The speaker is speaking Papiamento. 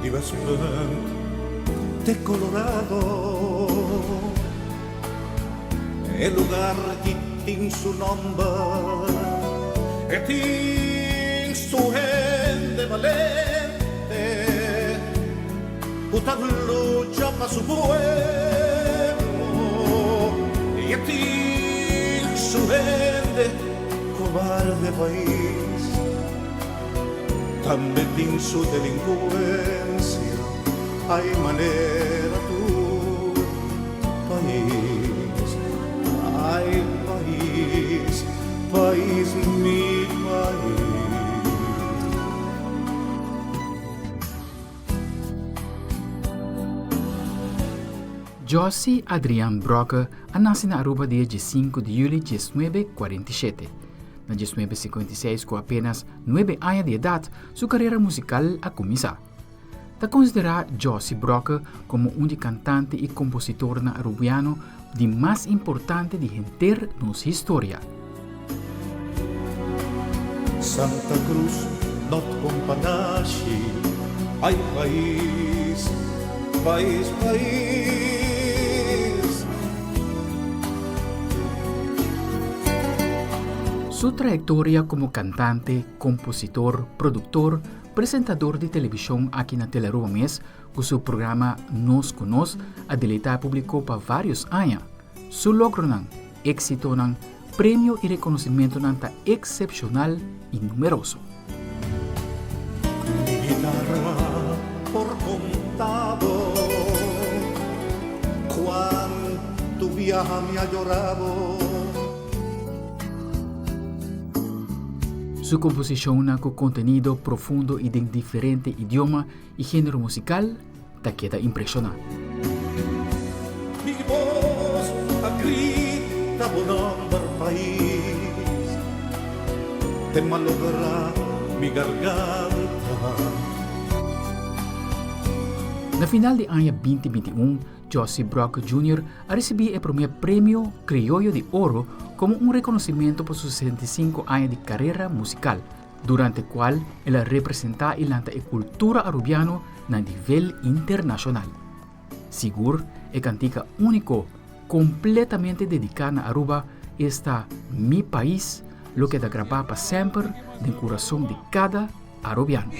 Di Westpunt te Colorado E lugar ki tin su nomber E tin su hende balente Ku ta lucha pa su pueblo I e tin su hende cobarde pais Tambe tin su delincuencia Ay manera tur pais Ay pais, pais mi pais. Jossy Adriaan Brokke a nace na Aruba dia diesinco di juli 1947. Na 1956 cu apenas nuebe aña di edad su carera musical a cuminsa. Ta considera Jossy Brokke como un di cantante y compositornan Arubiano di mas importante di henter nos historia. Santa Cruz not companashi ay pais, pais, pais. Su trayectoria como cantante, compositor, productor, presentador di television aki na Telearuba mes cu su programa Nos cu Nos a deleita e publico pa varios aña. Su logronan, éxitonan, premio y reconocimentonan ta excepcional y numeroso. Mi guitarra por contabo Cuanto biaha mi a llorabo. Su composicionnan cu contenido profundo y den diferente idioma y genero musical ta keda impresioná. Mi voz a grita bo nomber pais Te malogra mi garganta. Na final di aña 2021, Jossy Brock Junior a risibí e promé Premio Crioyo di Oro komo un rekonosementu pa su 65 aña di karera musikal, durante kual el a representá i lanta e kultura arubiano na nivel internashonal. Sigur, e kantika úniko kompletamente dediká na Aruba, esta Mi Pais, lo keda grabá pa semper den kurason di kada arubiano.